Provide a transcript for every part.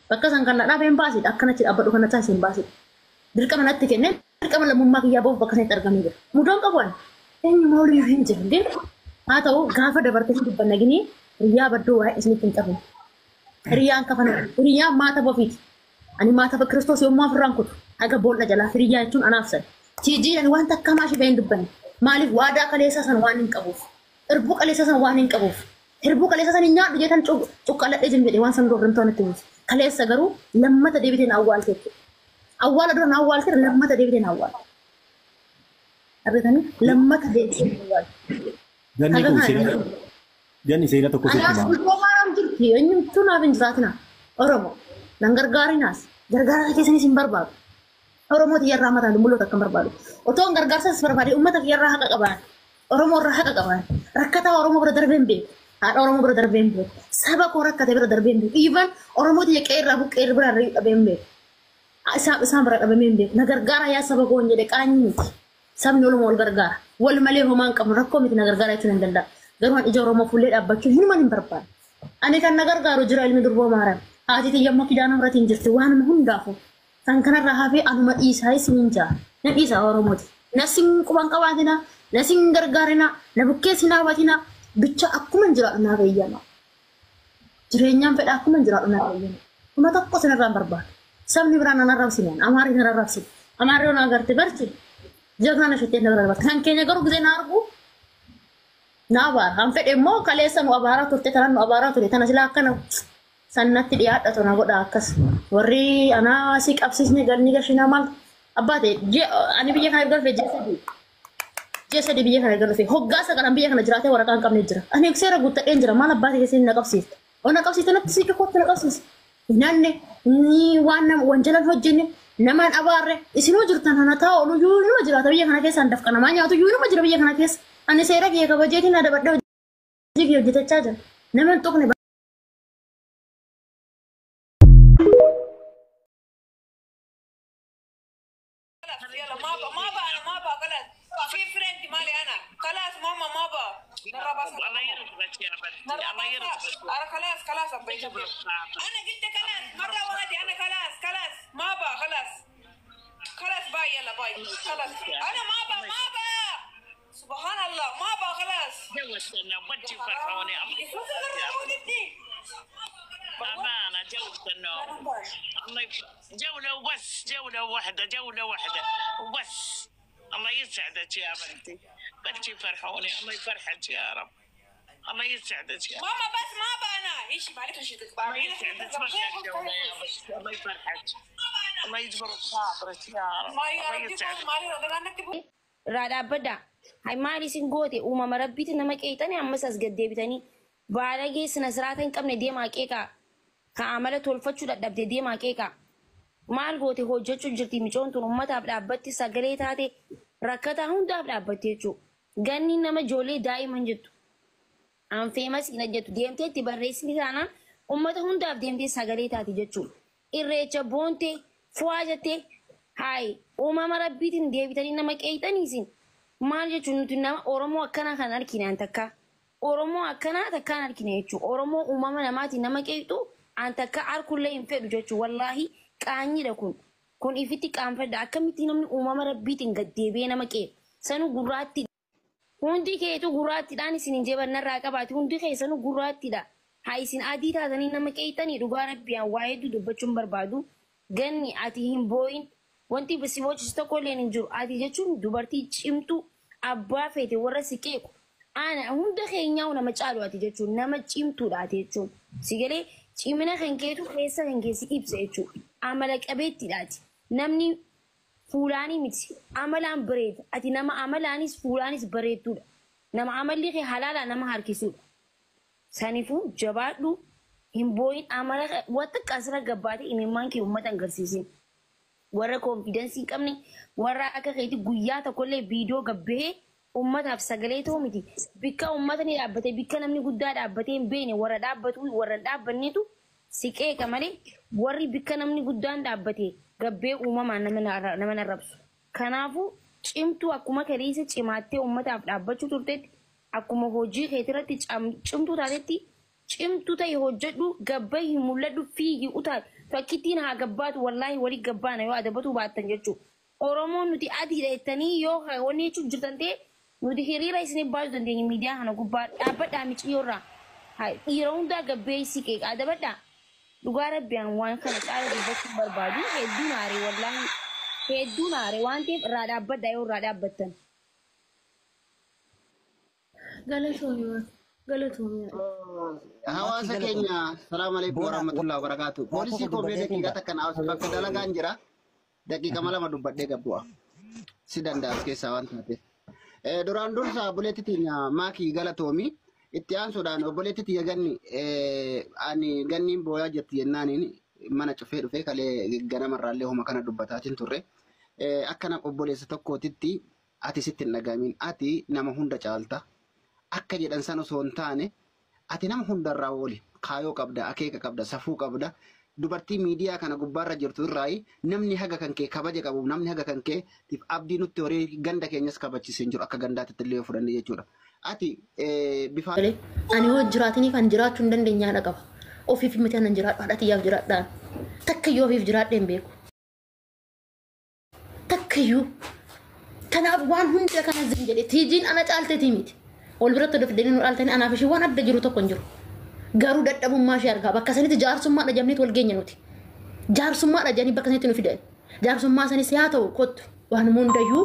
Bakka san kan na dhaabe embaasiidha. Akkanatti dhaabbadhu kana taasise embaasiidha. Dirqama natti kennee dirqama lammummaa kiyyaa bahuuf bakka sanitti argamee jira. Mudoon qabu ani. Eenyumaa olii hin jiru. Gin haa ta'u gaafa dabartee dubbanna ginii hiriyaa badduu waa'ee isinitti hin qabu. Hiriyaan kafana hiriyaan maata bofiiti. Ani maata Kiristoos yommuu afurraan kutu haga boolla jalaa hiriyaa jechuun anaaf san. Tiijii ani waan takka maashii baheen dubbanne. Maaliif waadaa kaleessaa san waan hin qabuuf. Irbuu kaleessaa san waan hin qabuuf. Hirbuu kaleessaa san hin nyaadhu jeetan cuqqaaladhee jin jedhee waan san dorrimtoon itti buusu. Kaleessa garuu lammata deebitee na awwaalte jechuudha. Awwaala dura na awwaalte lammata deebitee na awwaalte. Argitanii lammata deebitee na awwaalte. Ganni Haga kun kana seenaa ganni seenaa tokko sitti Anaas himaa. bultoo maaraam jirti eenyumtuu naaf hin jiraatina. Oromoo nan gargaarinaas gargaarsa keessanis hin barbaadu. Oromoo tiyyarraa mataan dumbulloota akka hin barbaadu. Otoo hin gargaarsas barbaade uummata kiyyarraa haqa qabaan. Oromoo irraa haqa qabaan. Rakkataa Oromoo bira darbee hin beeku. Haadha Oromoo bira darbee hin beeku. Saba koo rakkate bira darbee hin beeku. Even Oromoo tiyya qe'ee irraa buqqee bira irra dhabee hin beeku. Isaan bira dhabamee hin beeku. Na gargaara yaa saba koo hin jedhe qaanyi miti. Sabni oluma wal gargaara. Wal malee homaa hin qabnu rakkoo miti na gargaara jechuun hin danda'a. Garuu ani ija Oromoo fuullee dhaabbachuu hinumaan hin barbaadu. Ani kan na gargaaru jira ilmi durboo Maariyaam. Haati tiyya immoo kidaana muratiin jirti waanuma hundaafu. Kan kanarraa hafee anuma dhiisaa isiniin jaa. Na dhiisaa Oromooti. Na sin quban qabaatina, na sin gargaarina, na bukkee sin haabatina. Bicha akkuma hin jiraadhu naaf eeyyama. Jireenyaan fedha akkuma hin jiraadhu naaf eeyyama. Kuma tokko sinirraa hin barbaadu. Sabni biraan nan arrabsine, Amaarri nan arrabsine. Amaarri yoo na agarte barchi jagnaa na shettee na bira darbata. Kan keenya garuu gisee na argu na abaara. Kan fedhe immoo kaleessa nu abaaraa turte tanan nu abaaraa ture tana silaa akkana sannatti dhiyaadhatu na godha akkas. Warri anaa si qabsiisne galni gashinaa maal abbaa ta'e ani biyya kana erga dhufe ji'a sadii. Ji'a sadii biyya kana erga dhufe hoggaa sagalan biyya kana jiraatee waraqaa hin qabne jira. Ani seera guuttadheen jira maal abbaa ta'e keessatti na qabsiifte. Oo na qabsiifte natti siqe kootti na qabsiise. Hinanne ni waan nama wanjalan hojjenne namaan abaarre isinuu jirtan hana taa'u oolu iyyuu inuma jiraata biyya kana keessa dafqa namaa nyaatu iyyuu inuma jira biyya kana keessa. Ani seera kiyya kabajeetiin adabadhee hojii kiyya hojjetachaa jira. Nama hin tuqne. خلاص يلا ما بقى ما بقى انا ما بقى خلاص في فريند مالي انا خلاص ماما ما بقى الله يرزقك يا بنتي، الله يرزقك. انا خلاص خلاص ابي يجبر خاطرك. انا قلت خلاص مره واحده انا خلاص خلاص ما بقى خلاص خلاص باي يلا باي خلاص انا ما بقى ما بقى سبحان الله ما بقى خلاص جوزتنا وبنتي فرحوني الله يسعدك يا رب. أمانة جولة النوم الله جولة وبس، جولة واحدة، جولة واحدة وبس. الله يسعدك يا بنتي، بنتي فرحوني الله يفرحك يا رب. الله يسعدك يا رب. ماما بس ما بقى انا ايش معلش الله يسعدك مرة جولة يا بنتي، الله يفرحك، الله يجبر بخاطرك يا رب. ما يا الله رب يسعدك. مالي Irraa dhaabbadhaa. Hay maal isin goote uumama rabbiitti nama qeexanii ammas as gad deebitanii baalagee sina siraata hin qabne deemaa qeeqaa. Ka amala tolfachuu dadhabde deemaa qeeqaa. Maal goote hojjechuu jirti micoon tun uummataaf dhaabbatti sagalee taate rakkataa hundaaf dhaabbatte jechuudha. Ganni nama ijoollee daa'iman jettu. An feemas hin jettu deemtee itti barreessini taanaan uummata hundaaf deemtee sagalee taate jechuudha. Irreecha boontee fu'aa jettee hayi uumama rabbiitiin deebitanii nama qeexanii isin maal jechuun nuti nama Oromoo akkanaa kan argine an takka. Oromoo akkanaa takkaan argine jechuudha. Oromoo uumama namaatiin nama qeexu an takka arkullee hin fedhu jechuudha. Wallaahi qaanyiidha kun. Kun ifitti qaanfadha. Akkamitti namni uumama rabbiitiin gad deebi'ee nama qeeqa. Sanuu gurraatti. Hundi keetu gurraattiidhaan isin hin jeban narraa qabaate. Hundi keessanuu gurraattiidha. Haa isin adii taatanii nama qeexanii dhugaa rabbiin waa hedduu dubbachuun barbaadu. Ganni ati hin boo'in. Wanti si boochisu tokko illee hin jiru. Ati jechuun dubartii cimtuu abbaa feete warra si qeequ. Ana hunda keenyaa nama caalu ati jechuun nama cimtuudha ati jechuun. Si galee cimina kan keetu keessa kan keessi ibsa jechuudha. Amala qabeettiidha ati. Namni fuulaanii miti amalaan bareeda. Ati nama amalaanis fuulaanis bareedduudha. Nama amalli kee halaalaa nama harkisuudha. Saniifuu jabaadhu hin boo'in amala wanta qasira gabbaatee imimmaan kee uummata agarsiisin. Warra koonfidensii hin qabne warra akka keetii guyyaa tokkollee viidiyoo gabbahee uummataaf sagalee ta'u miti. Bikka uummata ni dhaabbate bikka namni guddaa dhaabbatee hin beekne warra dhaabbatu warra hin dhaabbannetu si qeeqa malee warri bikka namni guddaan dhaabbate gabbee uumamaan nama narrabsu. Kanaafuu cimtuu akkuma kaleessa cimaattee uummataaf dhaabbachuu turtetti akkuma hojii keetirratti cimtuu taatetti cimtuu ta'e hojjedhu gabbee hin mul'adhu fiigi utaal Takkittiin haa gabbaatu wallaahi walii gabbaana yoo adabatu baattan jechuudha. Oromoon nuti adiidha jettanii yoo wanni jechuun jirtan ta'e nuti hiriira isinii baasuu dandeenya miidiyaa kana gubbaa dhaabbadhaa miciyyoorraa. Dhiira hundaa gabbeessi qeeqa adabadhaa. Dhugaa rabbiyaan waan kana caala dubbachuu hin barbaadu hedduun aare wallaahi hedduun aare waan ta'eef irraa dhaabbadhaa yoo irraa dhaabbattan. Galatoomii galatoomii. Hawaasa keenya salaamu alaikum warahmatullahi wabarakatuh. Poolisii koomee daqiiqaa takka naaf bakka dalagaan jira. Daqiiqa lama dubbadhee gabbu'a. Si danda'a as keessaa waan taateef. Duraan dursa obboleetti teenya maakii galatoomi. Itti aansuudhaan obboleetti tiyya ganni ani ganniin booyaa jirti jennaaniin mana cufee dhufee kalee ganamarraallee homa kana dubbataatiin turre. Akkana obboleessa tokkootitti ati sitti hin dhagamin ati nama hunda caalta. Akka jedhan san osoo hin taane ati nama hundarraa ooli kaayoo qabda akeeka qabda safuu qabda dubartii miidiyaa kana gubbaarra jirtu irraayi namni haga kan kee kabaja qabu namni haga kan kee abdii nutti horii ganda keenyas kabachisee hin jiru akka gandaatti illee yoo fudhanne jechuudha. Ati bifa Ani hoo jiraatiniif an jiraachuu hin dandeenye haadha qaba. Ofiif miti anan jiraadhu haadha tiyyaaf jiraadhaan. Takkayyuu ofiif jiraadhee hin beeku. Takkayyuu. Kanaaf waan hunda kana zin jedhe tiijiin ana caalteetii miti. Wal biratti odoo fidanii nu dhaaltanii anaaf ishee waan adda jiru tokko hin jiru. Garuu dadhabummaa ishee argaa bakka sanitti jaarsummaa dhajamneet wal geenya nuti. Jaarsummaa dhajanii bakka sanitti nu fidan. Jaarsummaa sanis haa ta'u kottu waan hundayyuu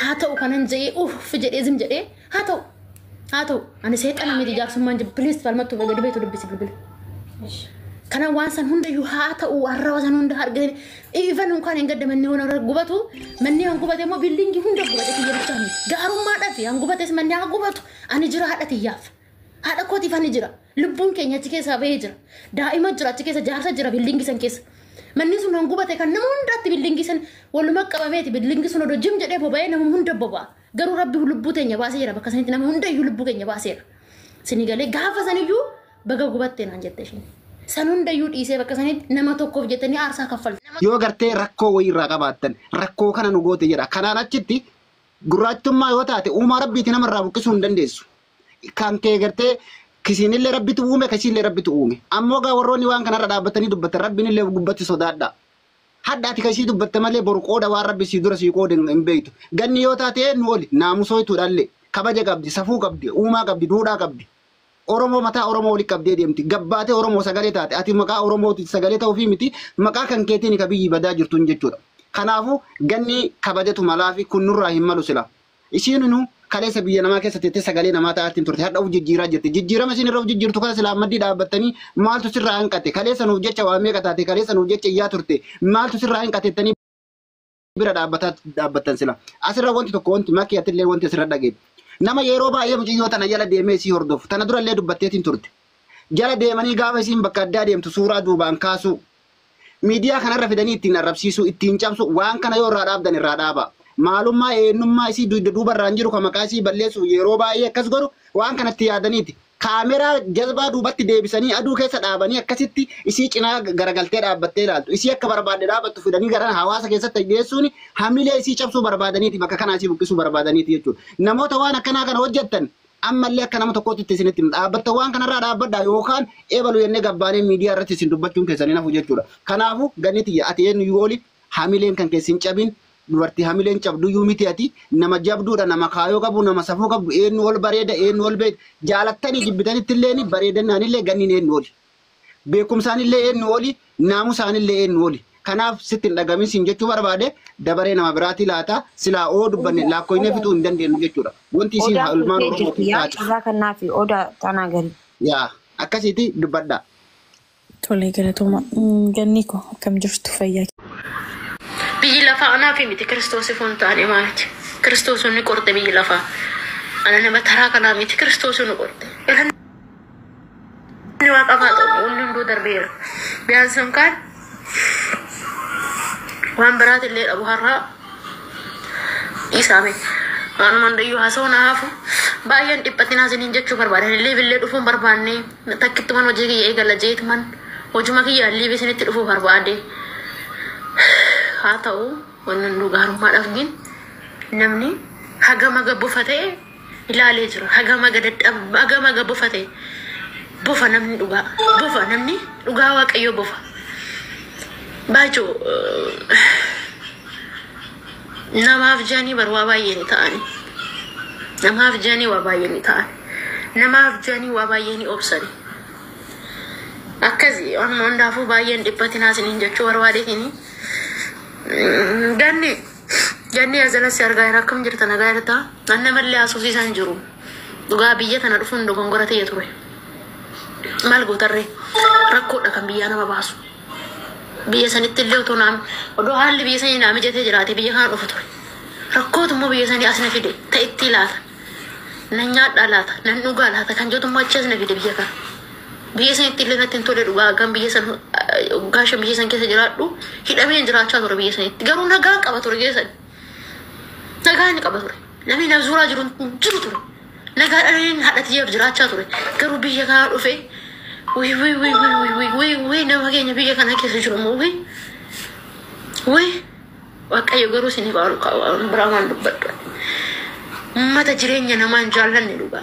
haa ta'u kanan jedhee uff jedhee zim jedhee haa ta'u haa ta'u ani seexana miti jaarsummaan jiru please falmattu gadi beetu dubbisi bilbila. Kana waan san hundayyuu haa ta'u arraba san hunda arganii even unkaan hin gadda manni hona gubatu manni han gubate immoo biildingii hunda gubate kiyya bichaa miti gaarummaadhaaf han gubates manni haa gubatu ani jira haadha tiyyaaf haadha kootiif ani jira lubbuun keenya achi keessaa bahee jira daa'ima jira achi keessa jaarsa jira biildingii san keessa manni sun han gubate kan nama hundaatti biildingii san waluma qabameeti biildingii sun odoo jim jedhee boba'ee nama hunda boba'a garuu rabbi lubbuu teenya baasee jira bakka sanitti nama hundayyuu lubbuu keenya baaseera sinigalee gaafa saniyyuu baga gubatte naan jette isheen. San hundayyuu dhiisee bakka sanitti nama tokkoof jettanii aarsaa kaffaltu. Yoo gartee rakkoo wayii irraa qabaattan rakkoo kana nu goote jedha. Kanaan achitti gurraachummaa yoo taate uumaa rabbiiti namarraa buqqisuu hin dandeessu. Kan kee gartee kisiinillee rabbitu uume kisiinillee rabbitu uume. Ammoo gaa warroonni waan kanarra dhaabbatanii dubbatan rabbiinillee gubbatti sodaadha. Hadda ati kasii dubbatte malee boru qooda waan rabbi sii dura sii qoode hin beektu. Ganni yoo taate nu oli naamusooytuudhaallee kabaja qabdi safuu qabdi uumaa qabdi duudhaa qabdi. Oromoo mataa Oromoo walitti qabdee deemti. Gabbaatee Oromoo sagalee taate. Ati maqaa Oromooti sagalee ta'uufii miti maqaa kan keetiin ka biyyi badaa jirtuun jechuudha. Kanaafuu ganni kabajatu malaa fi kun nurraa hin malu sila. Isiin nu kaleessa biyya namaa keessa teettee sagalee namaa ta'aatiin turte. Hadha of jijjiiraa jirti. Jijjiirama isin irra of jijjiirtu kana silaa maddii dhaabbattanii maaltu sirraa hanqate? Kaleessa nuuf jecha waa meeqa taate? Kaleessa nuuf jecha iyyaa turte? Maaltu sirraa hanqate jettanii bira dhaabbattan sila. Asirra wanti tokko wanti makiyaatillee wanti asirra dhageetti. Nama yeroo baay'ee mucayyoo tana jala deemee isii hordofu. Tana durallee dubbatteetiin turte. Jala deemanii gaafa isiin bakka addaa deemtu suuraa duubaan kaasuu. Miidiyaa kanarra fidanii ittiin arrabsiisuu, ittiin cabsu waan kana yoo irraa dhaabdan irraa dhaaba. Maalummaa eenyummaa isii duubarraan jiru kan maqaa isii balleessu yeroo baay'ee akkas godhu waan kanatti yaadaniiti. Kaameraa jazbaa duubatti deebisanii aduu keessa dhaabanii akkasitti isii cinaa garagaltee dhaabbattee ilaaltu. Isii akka barbaadde dhaabbattu fidanii gara hawaasa keessatti geessuun hamilee isii cabsuu barbaadaniiti bakka kanaa isii buqqisuu barbaadaniiti jechuudha. Namoota waan akkanaa kana hojjettan ammallee akka nama tokkootti isinitti hima. Dhaabbatta waan kanarraa dhaabbadhaa yookaan eebalu jennee gabbaanee miidiyaa irratti isin dubbachuun keessanii nafu jechuudha. Kanaafuu ganni tiyya ati eenyu oli hamileen kan keessi hin cabin dubartii hamileen cabduyyuu miti ati nama jabduudha nama kaayoo qabu nama safuu qabu eenyu ol bareeda eenyu ol beeda jaalattanii jibbitanitti illee bareedinaanillee ganniin eenyu oli beekumsaanillee eenyu oli naamusaanillee eenyu oli kanaaf sitti hin dhagamin siin jechuu barbaade dabaree nama biraati laata silaa oo dubbanne laakkoynee fixuu hin dandeenyu jechuudha wanti isiin Odaa ilmaan fuutee Oromootiif jirti yaa taate carraa kannaa fi odaa tanaa gari. yaa akkasiiti dubbadha. Tolee galatooma. Ganni koo akkam jirtu fayyaa Biyyi lafaa anaaf miti kiristoosiif hin taane maaliti. Kiristoos ni qorte biyyi lafaa. Ana nama taraa kanaa miti kiristoos ni qorte. Inni waaqafaa ta'u wanni hunduu darbeera. Biyaan sun kaan waan biraatillee dhabu har'aa dhiisaame. Waanuma hundayyuu haasa'uun haafu baay'een dhiphatinaa isiniin jechuu barbaadan liivillee dhufuun barbaanne takkittuman hojii kiyya eegala jeetuman hojuma kiyya liivi isinitti dhufuu barbaade. Haa ta'u wanni hunduu gaarummaadhaaf gin namni hagam haga bofa ta'e ilaalee jira. Hagam haga dadhab hagam haga bofa ta'e bofa namni dhugaa bofa namni dhugaa waaqayyoo bofa. Baachoo namaaf jedhanii bar waa baay'ee ni ta'ani. Namaaf jedhanii waa baay'ee ni ta'an. Namaaf jedhanii waa baay'ee ni obsani. Akkasii waanuma hundaafuu baay'een dhiphatinaa isiniin jechuu barbaadeetini. Ganni ganni azalas argaa jira akkam jirta nagaa jirta. An namallee haasofsiisaan jiru. Dhugaa biyya tana dhufuun dogongora ta'e ture. Maal gootarree rakkoodha kan biyyaa nama baasu. Biyya sanitti illee otoo naam odoo haalli biyya sanii naa mijatee jiraate biyya kana dhufu ture. Rakkootu immoo biyya sanii as na fide ta'itti laata. Nan nyaadhaa laata nan dhugaa laata kan jettu immoo achi as na fide biyya kana. Biyya sanitti illee natti hin tole dhugaa hagam biyya san gaasha biyya san keessa jiraadhu hidhameen jiraachaa ture biyya sanitti garuu nagaan qaba ture biyya sani. Nagaan ni qaba ture. Namni na suuraa jiru hin jiru ture. Nagaa dhalanii haadha tiyyaaf jiraachaa ture. Garuu biyya kana dhufe wii wii wii wii wii wii wii wii nama keenya biyya kana keessa jiru immoo wii wii Waaqayyo garuu isin baalu biraa waan dubbadhu. Uummata jireenya namaa hin jaallanne dhugaa.